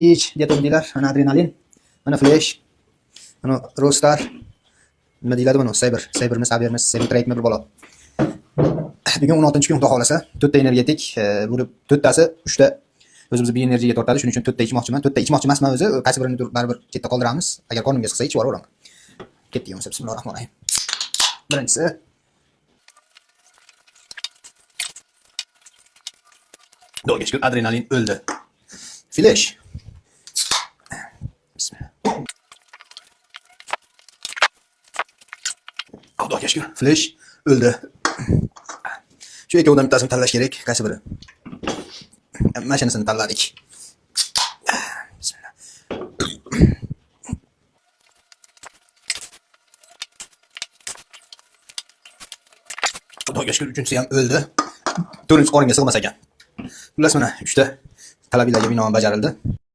Ich deyapti. Mana adrenalin, mana flash, mana Rockstar, nima deyiladi buni? Saber, Sabermi, Sabermi, Saber Trade'mi bir balo. Bugun 16-kun, xudo xohlasa, to'rtta energetik, buni to'rttasi 3ta o'zimizni bi energiyaga tortadi. Shuning uchun to'rtta ichmoqchiman. To'rtta ichmoqchi emasman o'zi, qaysi birini baribir chetda qoldiramiz. Agar qornimga sig'sa, ichib yuboraveraman. Ketdik bo'lmasa, bismillahir rohmanir rohim. Birinchisi. Xudoga shukur, adrenalin o'ldi. Flash. Bismillah. Xudoga shukur, flash o'ldi. Shu ikkovidan bittasini tanlash kerak, qaysi biri? Mana shunisini tanladik. Bismillah. Xudoga shukur, uchinchisi ham o'ldi. To'rtinchisi qoringa sig'mas ekan. Xullas, mana uchta talabinglarga binoan bajarildi.